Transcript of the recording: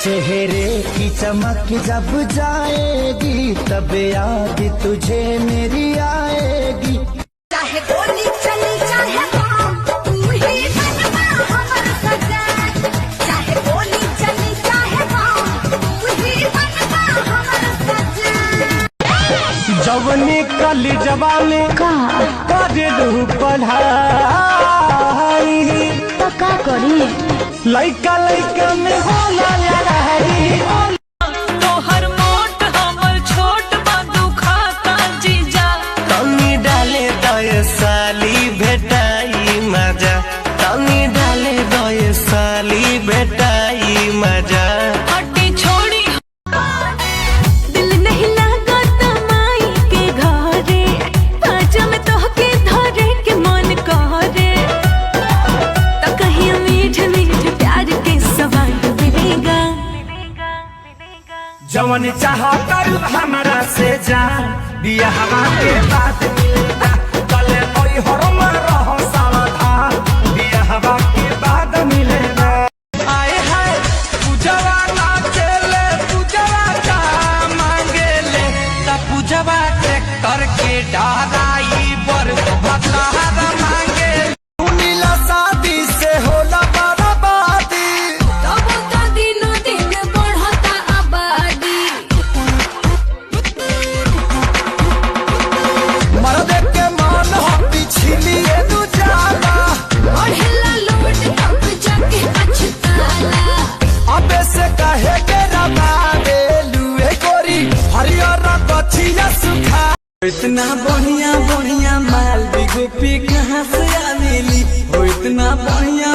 चेहरे की चमक जब जाएगी, तब याद तुझे मेरी आएगी। चाहे गोली चली चाहे बम, तू ही बनवा हमर सजान। चाहे गोली चली चाहे बम, तू ही बनवा हमर सजान। जवनी कली जवानी करे पढ़ाई, तो का करी? लइका लइका में होला लड़ाई। तोहर मोट हमर छोट बा, दुखाता जीजा। तनी डाले दय साली भेटाई मजा, तनी डाले दय साली भेटाई मजा। हटी छोड़ी। दिल नहीं लागत माई के घरे, पाँच में तोहके धरे के मन करे, तो कहीं मीठ मीठ प्यार के सवाल मिलेगा। जवन चाह करू हमरा से जान, बियाहवा के बाद मिलेगा। कले ओई हरम रहो सावधान, बियाहवा के बाद मिलेगा। आए हाय पूजवा नाचेले, पूजवा का मांगेले, त पूजवा ट्रैक्टर के डराई बर भतार मांगे। नीला शादी से होला बर्बादी। तब तो दिनों दिन बढ़ता आबादी। मर्द के मान हो पिछलिए दू जाला। बढ़ेला लोट तब जाके पछताला। अबे से कहे के रबाबे लुए गोरी हरियर गछिया सुखा। इतना बढ़िया बढ़िया माल गोपी कहाँ से आवेली हो, इतना बढ़िया।